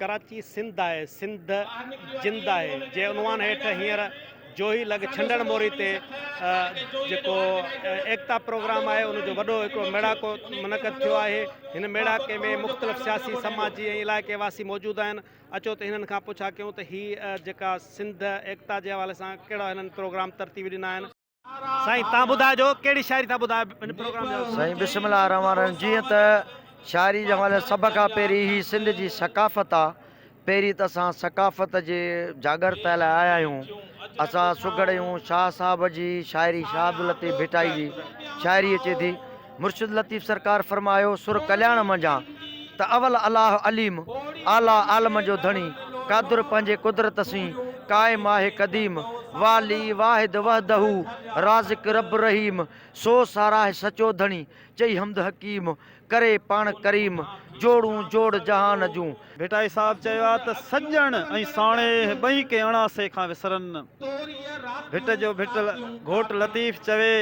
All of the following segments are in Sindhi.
ڪراچي سنڌ آهي سنڌ جند آهي جي عنوان هيٺ هينئر جوهي لڳ ڇنڊڻ موري تي جيڪو ايڪتا پروگرام آهي ان جو وڏو هڪڙو ميڙاڪو منعقد ٿيو آهي. هن ميڙاڪي ۾ مختلف سياسي، سماجي ۽ علائقي واسي موجود آهن. اچو ته هنن کان پڇا ڪيون ته هي جيڪا سنڌ ايڪتا جي حوالي سان ڪهڙا هنن پروگرام ترتيب ڏنا آهن. سائين تان ٻڌائجو ڪهڙي شاعري ٿا ٻڌايو هن پروگرام جي حوالي سان. سائين بسم الله الرحمٰن الرحيم جيئن ته شاعري جي حوالي سان سڀ کان پهرين هي سنڌ جي ثقافت آ پهرين ته اسان ثقافت جي جاڳرتا لاء آيا آهيون اسان سگهڙ آهيون شاهه صاحب جي شاعري شاهه عبداللطيف ڀٽائي جي شاعري اچي ٿي مرشد لطيف سرڪار فرمايو، سر ڪلياڻ منجهان، ته اول الله عليم، اعليٰ عالم جو ڌڻي، قادر پنهنجي قدرت سين، قائم آهي قديم، والي واحد وحده، رازق رب رحيم، سو ساراهه سچو ڌڻي، چئي حمد حڪيم، ڪري پاڻ ڪريم، جوڙون جوڙ جهان جون. ڀٽائي صاحب چيو آهي ته سڄڻ ۽ ساڻيهه ٻئي ڪي اڻاسي کان وسرن. ڀٽ جو ڀٽ گهوٽ لطيف چوي،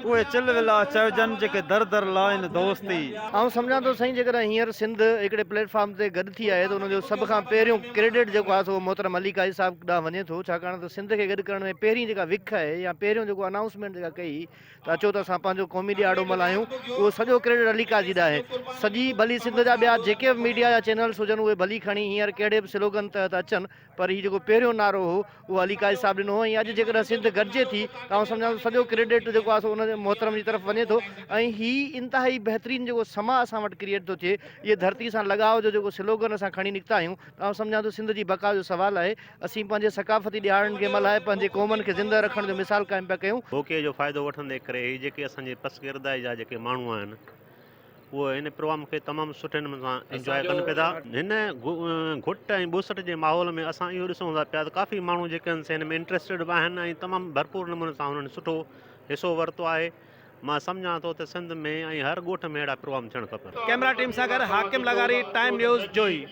اهي چل ولا چئجن جيڪي در در لائن دوستي. آئون سمجهان ٿو سائين جيڪڏهن هينئر سنڌ هڪڙي پليٽ فارم تي گڏ ٿي آهي ته ان جو سڀ کان پهريون ڪريڊٽ جيڪو آهي سو محترم علي قاضي صاحب ڏانهن وڃي ٿو ڇاڪاڻ ته سنڌ کي گڏ ڪرڻ ۾ پهرين جيڪا وک آهي يا پهريون جيڪو انائونسمينٽ جيڪا ڪئي ته اچو ته اسان پنهنجو قومي ڏهاڙو ملهايون اهو سڄو ڪريڊٽ علي قاضي ڏانهن آهي. سڄي ڀلي سنڌ جا ٻيا جيڪي به ميڊيا جا چينلز هجن اهي ڀلي کڻي هينئر ڪهڙي به سلوگن تحت اچن پر هي جيڪو پهريون نعرو هو اهو علي قاضي صاحب ڏنو هو ۽ اڄ جيڪڏهن سنڌ گڏجي ٿي ته آئون سمجهان ٿو سڄو ڪريڊٽ جيڪو آهي سو ان محترم جي طرف وڃي ٿو ۽ هي انتهائي بهترين جيڪو سما اسان وٽ ڪريئيٽ ٿو ٿئي اهي ڌرتي سان لڳاء جو جيڪو سلوگن اسان کڻي نڪتا آهيون ته آئون سمجهان ٿو سنڌ جي بقا جو سوال آهي اسين پنهنجي ثقافتي ڏهاڙن کي ملهائي پنهنجي قومن کي زنده رکڻ جو مثال قائم پيا ڪيون. موقعي جو فائدو وٺندي ڪري هي جيڪي اسان جي پسگردائي جا جيڪي ماڻهو آهن اهي هن پروگرام کي تمام سٺي نموني سان انجواء ڪن پيا ٿا. هن گهٽ ۽ ٻوسٽ جي ماحول ۾ اسان اهو ڏسون ٿا پيا ته ڪافي ماڻهو جيڪي آهن سي هن ۾ انٽريسٽيڊ به آهن ۽ تمام ڀرپور نموني سان هنن سٺو حصو ورتو آهي. مان سمجهان ٿو ته سنڌ ۾ ۽ هر ڳوٺ ۾ اهڙا پروگرام ٿيڻ کپن. ڪئميرا ٽيم سان گڏ حاڪم لغاري، ٽائيم نيوز، جوهي.